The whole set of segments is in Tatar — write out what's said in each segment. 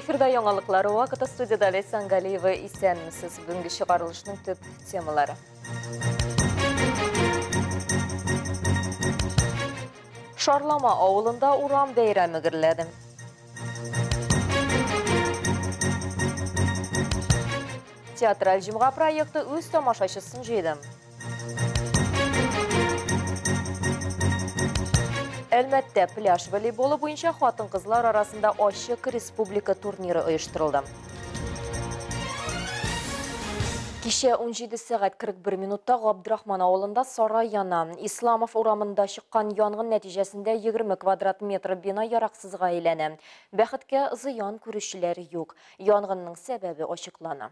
Эфирда яңалыклар вакыты, студияда Ләйсән Галиева. Исәнмесез. Бүгенге чыгарылышның төп темалары. Шарлама авылында урам бәйрәме гөрләде. Театраль җомга проекты үз тамашачысын җыйды. Әлмәттә пляж волейболы буенча хатын-кызлар арасында ачык республика турниры оештырылды. Кичә 17 сәгать 41 минутта Габдрахман авылында сарай яна. Исламов урамында чыккан янгын нәтиҗәсендә 20 квадрат метр бина яраксызга әйләнә. Бәхеткә, зыян күрүчеләр юк. Янгынның сәбәбе ачыклана.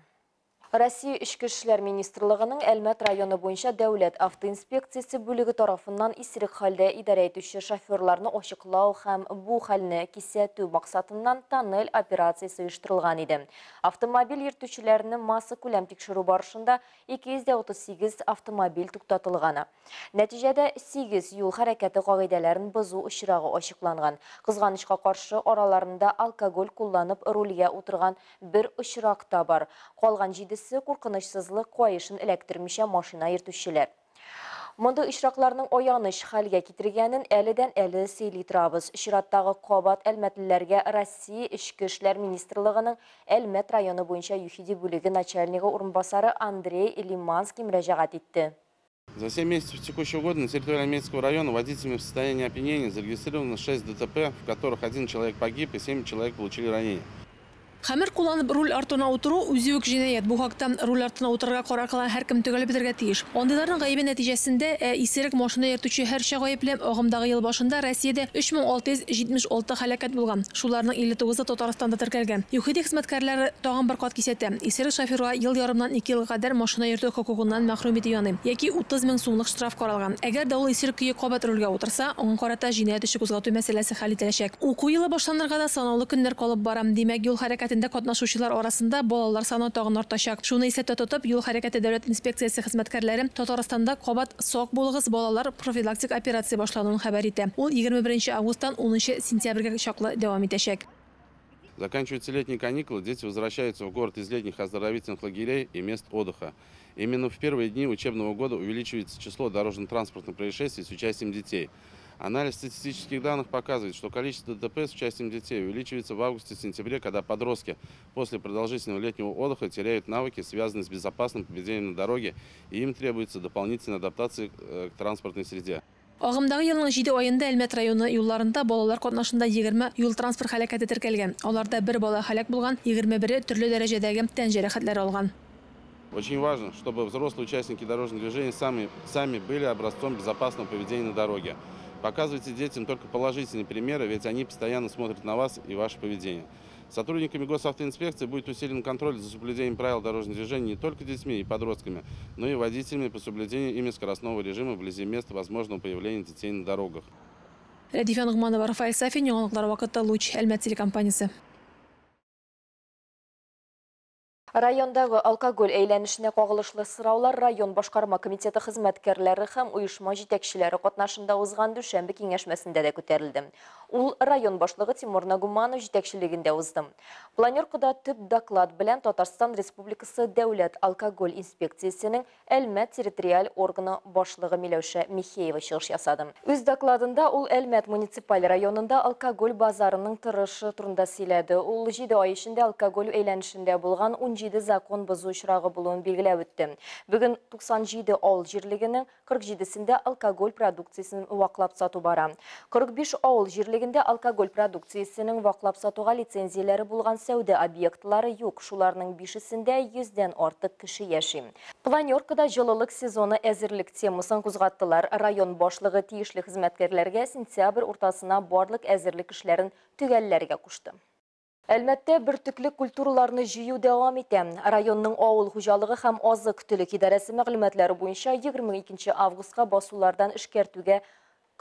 Россия Эчке эшләр министрлыгының Әлмәт районы буенча дәүләт автоинспекциясе бүлеге тарафыннан исерек хәлдә идарә итүче шоферларны ачыклау һәм бу хәлне кисәтү максатыннан тоннель операциясе оештырылган иде. Автомобиль йөртүчеләрне массакүләм тикшерү барышында 238 автомобиль туктатылган. Нәтиҗәдә 8 юл хәрәкәте кагыйдәләрен бозу очрагы ачыкланган. Кызганычка каршы, араларында алкоголь кулланып рульгә утырган бер очрак та бар. Калган 7-се куркынычсызлык каешын эләктермичә машина йөртүчеләр. Мондый очракларның аяныч хәлгә китергәнен әледән әле сөйли торабыз. Чираттагы кабат әлмәтлеләргә Россия Эчке эшләр министрлыгының Әлмәт районы буенча ЮХИДИ бүлеге начальнигы урынбасары Андрей Лиманский мөрәҗәгать итте. За 7 месяцев текущего года на территории Альметьевского района водителями в состоянии опьянения зарегистрировано 6 ДТП, в которых 1 человек погиб и 7 человек получили ранения. Хәмер кулланып руль артына утыру үзе үк җинаять. Бу хакта руль артына утырырга карар кылган һәркем төгәл белергә тиеш. Андыйларның гаебе нәтиҗәсендә исерек машина йөртүче һәрчак гаепле. Агымдагы ел башында Россиядә 3676 һәлакәт булган. Шуларның 59-ы Татарстанда теркәлгән. ЮХИДИ хезмәткәрләре тагын бер кат кисәтә. Исерек шоферга ел ярымнан 2 елга кадәр машина йөртү хокукыннан мәхрүм итү яный яки 30 мең сумлык штраф каралган. Әгәр дә ул исерек көе кабат рульгә утырса, аңа карата җинаять эше кузгату мәсьәләсе хәл ителәчәк. Уку елы башланырга да санаулы көннәр калып бара. Димәк, юл хәрәкәтендә катнашучылар арасында балалар саны тагын артачак. Шуны исәптә тотып, юл хәрәкәте дәүләт инспекциясе хезмәткәрләре Татарстанда кабат сак булыгыз, балалар профилактик операция башлануын хәбәр итә. Ул 21 августтан 10 сентябрьгә чаклы дәвам итәчәк. Заканчиваются летние каникулы, дети возвращаются в город из летних оздоровительных лагерей и мест отдыха. Именно в первые дни учебного года увеличивается число дорожно-транспортных происшествий с участием детей. Анализ статистических данных показывает, что количество ДТП с участием детей увеличивается в августе-сентябре, когда подростки после продолжительного летнего отдыха теряют навыки, связанные с безопасным поведением на дороге, и им требуется дополнительная адаптация к транспортной среде. Агымдагы елның 7 аенда Әлмәт районы юлларында балалар катнашында 20 юл-транспорт һәлакәте теркәлгән. Аларда бер бала һәлак булган, 21-е төрле дәрәҗәдәге тән җәрәхәтләре алган. Очень важно, чтобы взрослые участники дорожного движения сами были образцом безопасного поведения на дороге. Показывайте детям только положительные примеры, ведь они постоянно смотрят на вас и ваше поведение. Сотрудниками госавтоинспекции будет усилен контроль за соблюдением правил дорожного движения не только детьми и подростками, но и водителями по соблюдению ими скоростного режима вблизи места возможного появления детей на дорогах. Рәдифә Ногманова, Рафаэль Сафин, яңалыклар вакыты, Луч, Әлмәт телекомпаниясе. Райондагы алкоголь әйләнешенә кагылышлы сораулар район башкарма комитеты хезмәткәрләре һәм оешма җитәкчеләре катнашында узган дүшәмбе киңәшмәсендә дә күтәрелде. Ул район башлыгы Тимур Нагуманов җитәкчелегендә узды. Планеркада төп доклад белән Татарстан Республикасы Дәүләт алкоголь инспекциясенең Әлмәт территориаль органы башлыгы Миләүшә Михеева чыгыш ясады. Үз докладында ул Әлмәт муниципаль районында алкоголь базарының торышы турында сөйләде. Ул 7 ай эчендә алкоголь әйләнешендә булган 17 закон бозу очрагы булуын билгеләп үтте. Бүген 97 авыл җирлегенең 47-сендә алкоголь продукциясен ваклап сату бара. 45 авыл җирлегендә алкоголь продукциясенең ваклап сатуга лицензияләре булган сәүдә объектлары юк. Шуларның 5-сендә 100-дән артык кеше яши. Планеркада җылылык сезоны әзерлек темасын кузгаттылар. Район башлыгы тиешле хезмәткәрләргә сентябрь уртасына барлык әзерлек эшләрен төгәлләргә кушты. Әлмәттә бөртекле культураларны җыю дәвам итә. Районның авыл хуҗалыгы һәм азык-төлек идарәсе мәгълүматлары буенча 22 августка басулардан эшкәртүгә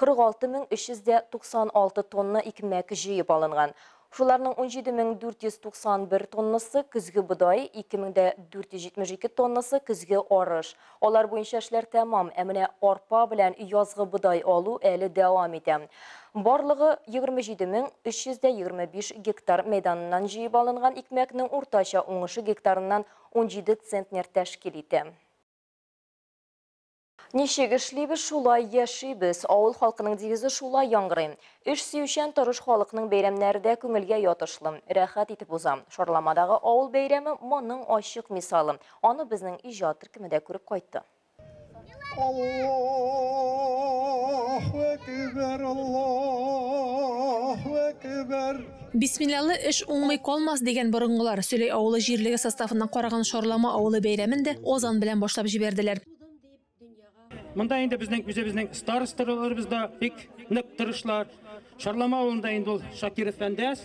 46396 тонна икмәк җыеп алынган. Шуларның 17491 тоннасы көзге бодай, 2472 тоннасы көзге арыш. Алар буенча эшләр тәмам, ә менә арпа белән язгы бодай алу әле дәвам итә. Барлыгы 27325 гектар мәйданыннан җыеп алынган икмәкнең уртача уңышы гектарыннан 17 центнер тәшкил итә. Ничек эшлибез, шулай яшибез. Авыл халкының девизы шулай яңгырый. Эш сөючән тырыш халыкның бәйрәмнәре дә күңелгә ятышлы, рәхәт итеп уза. Шарламадагы авыл бәйрәме моның ачык мисалы. Аны безнең иҗат төркеме дә күреп кайтты. Аллаһу әкбәр, Аллаһу әкбәр. Бисмиллалы эш уңмый калмас дигән борынгылар. Сөләй авылы җирлеге составыннан караган Шарлама авылы бәйрәмен дә азан белән башлап җибәрделәр. Монда инде безнең үзебезнең старосталарыбыз да бик нык тырышлар. Шарлама авылында инде ул Шакиров Фәндәс,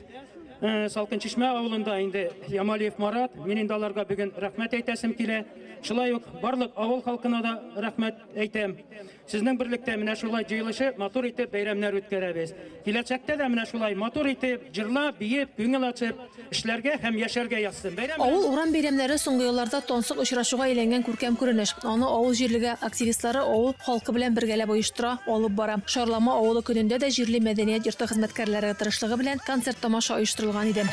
Салкын Чишмә авылында инде Ямалиев Марат. Мин инде аларга бүген рәхмәт әйтәсем килә. Шулай ук барлык авыл халкына да рәхмәт әйтәм. Сезнең берлектә менә шулай җыелышып, матур итеп бәйрәмнәр үткәрәбез. Киләчәктә дә менә шулай матур итеп, җырлап, биеп, күңел ачып, эшләргә һәм яшәргә язсын. Бәйрәм Авыл урам бәйрәмнәре соңгы елларда тансык очрашуга әйләнгән күркәм күренеш. Аны авыл җирлеге активистлары авыл халкы белән бергәләп оештыра, алып бара. Шарлама авылы көнендә дә җирле мәдәният йорты хезмәткәрләре тырышлыгы белән концерт тамаша оештырылган иде.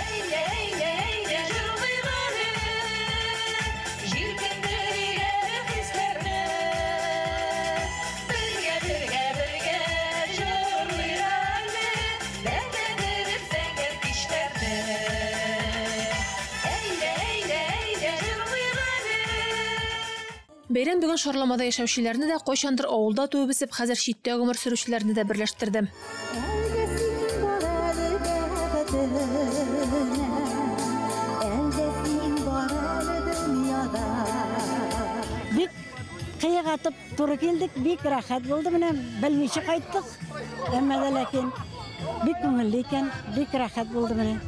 Бәйрәм бүген Шарламада яшәүчеләрне дә, кайчандыр авылда туып үсеп, хәзер читтә гомер сөрүчеләрне дә берләштерде. Бик кыйга атып туры килдек, бик рәхәт булды, менә белмичә кайттык. Әмма дә ләкин бик күңелле икән, бик рәхәт булды менә.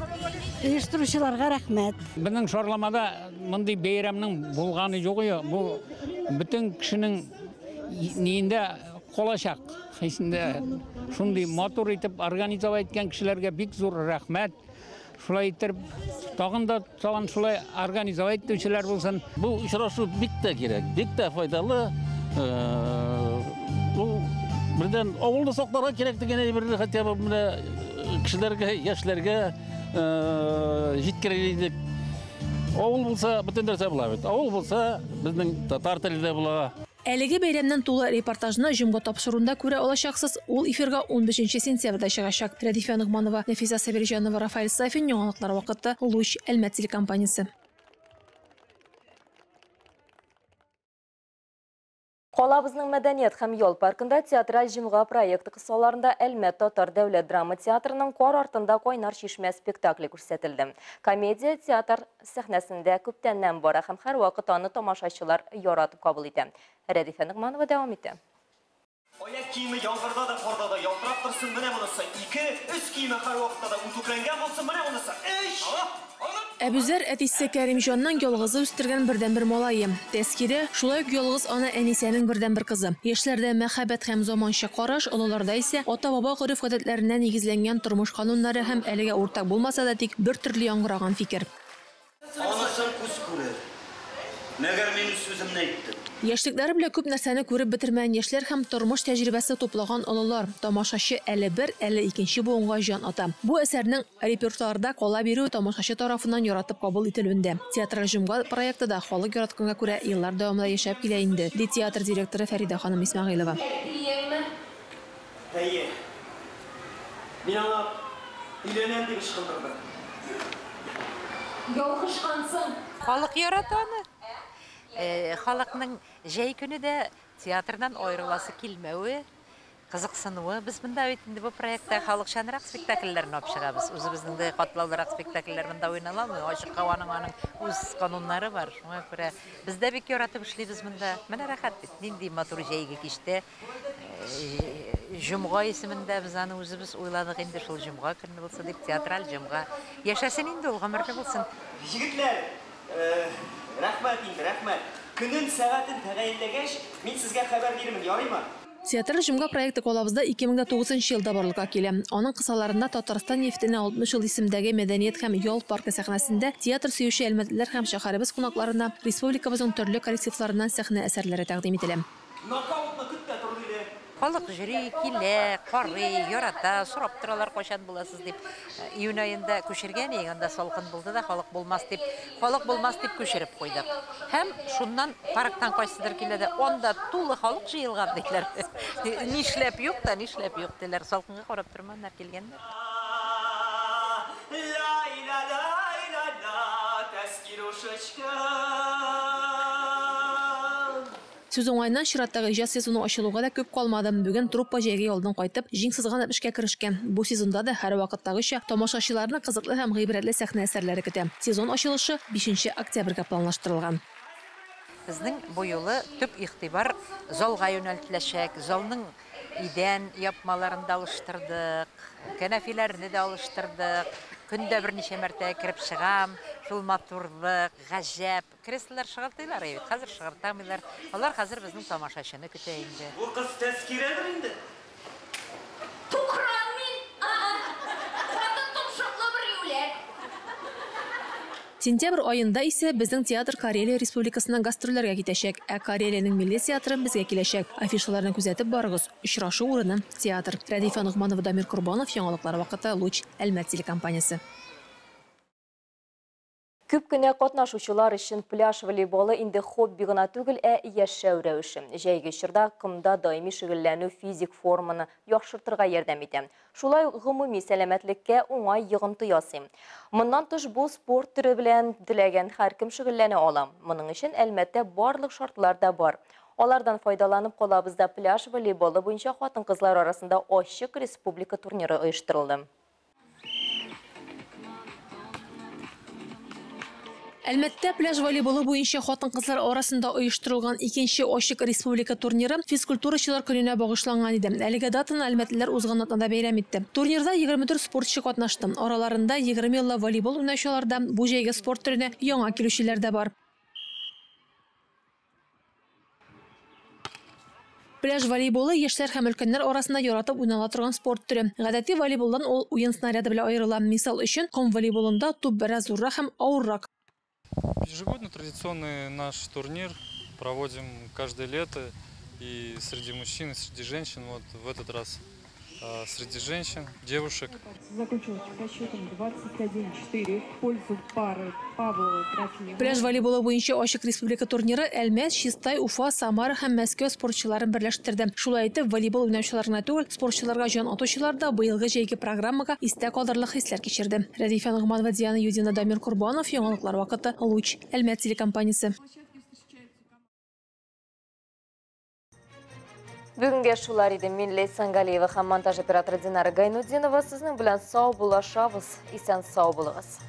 Оештыручыларга рәхмәт. Безнең Шарламада мондый бәйрәмнең булганы юк иде. Бу бөтен кешенең ниендә калачак. Хисендә шундый матур итеп организовать иткән кешеләргә бик зур рәхмәт. Шулай итеп, тагын да тагын шулай организовать итүчеләр булсын. Бу очрашу бик тә кирәк, бик тә файдалы. Бу бердән авылны сакларга кирәк дигән әйберне хотя бы менә кешеләргә, яшьләргә җиткерер идек. Авыл булса, бөтен нәрсә була бит. Авыл булса, безнең татар теле дә була. Әлеге бәйрәмнән тулы репортажны җомга тапшыруында күрә алачаксыз. Ул эфирга 15 сентябрьдә чыгачак. Рәдифә Ногманова, Нәфисә Сабирҗанова, Рафаэль Сафин, Яңалыклар вакыты, Луч, Әлмәт телекомпаниясе. Калабызның мәдәният һәм ял паркында театраль җомга проекты кысаларында Әлмәт татар дәүләт драма театрының Кар артында кайнар чишмә спектакле күрсәтелде. Комедия театр сәхнәсендә күптәннән бара һәм һәрвакыт аны тамашачылар яратып кабул итә. Рәдифә Ногманова дәвам итә. Аяк киеме яңгырда да, карда да ялтырап торсын, менә монысы 2, өс киеме һәрвакытта да үтүкләнгән булсын, менә монысы 3. Әбүзәр әтисе Кәримҗанның ялгызы үстергән бердәнбер малае. Тәскирә шулай ук ялгыз ана Әнисәнең бердәнбер кызы. Яшьләрдә мәхәббәт һәм заманча караш, олыларда исә ата-баба гореф-гадәтләренә нигезләнгән тормыш кануннары һәм әлегә уртак булмаса да тик бер төрле яңгыраган фикер. Анысын күз күрер. Мәгәр мин үз сүземне әйттем. Яшьлекләре белән күп нәрсәне күреп бетермәгән яшьләр һәм тормыш тәҗрибәсе туплаган олылар. Тамашачы әле бер, әле икенче буынга җан ата. Бу әсәрнең репертуарда кала бирүе тамашачы тарафыннан яратып кабул ителүендә. Театраль җомга проекты да халык яратканга күрә еллар дәвамында яшәп килә инде, ди театр директоры Фәридә ханым Исмәгыйлова. Әйе. Мин аңа өйләнәм дип ычкындырдым. Ялгышкансың. Халык ярата аны. Халыкның җәй көне дә театрдан аерыласы килмәве, кызыксынуы. Без монда бит инде бу проектта халыкчанрак спектакльләрне алып чыгабыз. Үзебезнең дә катлаулырак спектакльләр монда уйнала алмый. Ачык һаваның аның үз кануннары бар. Шуңа күрә без дә бик яратып эшлибез монда. Менә рәхәт бит. Нинди матур җәйге кичтә җомга исемендә без аны үзебез уйладык инде, шул җомга көне булсын дип, театраль җомга. Яшәсен инде ул, гомерле булсын. Егетләр, рәхмәт инде, рәхмәт. Көнен, сәгатен тәгаенләгәч, мин сезгә хәбәр бирермен, ярыймы? Театраль җомга проекты калабызда 2009 елда барлыкка килә. Аның кысаларында Татарстан нефтенә 60 ел исемдәге мәдәният һәм ял паркы сәхнәсендә театр сөюче әлмәтлеләр һәм шәһәребез кунакларына республикабызның төрле коллективларыннан сәхнә әсәрләре тәкъдим ителә. Нокаутны көт тә тор диде. Халык йөри, килә, карый, ярата, сорап торалар, кайчан буласыз дип. Июнь аенда күчергән идек, анда салкын булды да, халык булмас дип, халык булмас дип күчереп куйдык. Һәм шуннан парктан кайсыдыр килә дә, анда тулы халык җыелган диләр. Нишләп юк та, нишләп юк диләр. Салкынга карап торманнар, килгәннәр. Сүз уңаеннан чираттагы иҗат сезоны ачылуга да күп калмады. Бүген труппа җәйге ялдан кайтып, җиң сызганып эшкә керешкән. Бу сезонда да һәрвакыттагыча тамашачыларны кызыклы һәм гыйбрәтле сәхнә әсәрләре көтә. Сезон ачылышы 5 октябрьгә планлаштырылган. Безнең бу юлы төп игътибар залга юнәлтеләчәк. Залның идән япмаларын да алыштырдык, кәнәфиләрне дә алыштырдык. Көндә берничә мәртәбә кереп чыгам. Шул матурлык, гаҗәп. Креслолар шыгыртыйлар бит, хәзер шыгыртамыйлар. Алар хәзер безнең тамашачыны көтә инде. Бу кыз тәзкирәдер инде. Тукран мин. Хатын томшыклы бер юләр. Сентябрь аенда исә безнең театр Карелия Республикасына гастрольләргә китәчәк, ә Карелиянең милли театры безгә киләчәк. Афишаларны күзәтеп барыгыз. Очрашу урыны театр. Рәдифә Ногманова, Дамир Корбанов, Яңалыклар вакыты, Луч, Әлмәт телекомпаниясе. Күп кенә катнашучылар өчен пляж волейболы инде хобби гына түгел, ә яшәү рәвеше. Җәйге чорда комда даими шөгыльләнү физик форманы яхшыртырга ярдәм итә. Шулай ук гомуми сәламәтлеккә уңай йогынты ясый. Моннан тыш бу спорт төре белән теләгән һәркем шөгыльләнә ала. Моның өчен Әлмәттә барлык шартлар да бар. Алардан файдаланып калабызда пляж волейболы буенча хатын-кызлар арасында ачык республика турниры оештырылды. Әлмәттә пляж волейболы буенча хатын-кызлар арасында оештырылган икенче ачык республика турниры физкультурачылар көненә багышланган иде. Әлеге датаны әлмәтлеләр узган атнада бәйрәм итте. Турнирда 24 спортчы катнашты. Араларында 20 еллап волейбол уйнаучылар да, бу җәйге спорт төренә яңа килүчеләр дә бар. Пляж волейболы яшьләр һәм өлкәннәр арасында яратып уйнала торган спорт төре. Гадәти волейболдан ул уен снаряды белән аерыла. Мисал өчен, ком волейболында туп бераз зуррак һәм авыррак. Ежегодно традиционный наш турнир проводим каждое лето и среди мужчин, и среди женщин. Вот в этот раз среди женщин, девушек. Закончилось по счетам 21-4 в пользу пары Павлова Трофимова. Пляж волейболы буенча ачык республика турниры Әлмәт, Чистай, Уфа, Самара һәм Мәскәү спортчыларын берләштерде. Шулай итеп, волейбол уйнаучылар гына түгел, спортчыларга җан атучылар да быелгы җәйге программага истә калдырырлык хисләр кичерде. Рәдифә Ногманова, Диана Юдина, Дамир Курбанов, Яңалыклар вакыты, Луч, Әлмәт телекомпаниясе. Бүгенгә шулар иде. Мин Ләйсән Галиева һәм монтаж операторы Динара Гайнутдинова сезнең белән сау булашабыз. Исән сау булыгыз.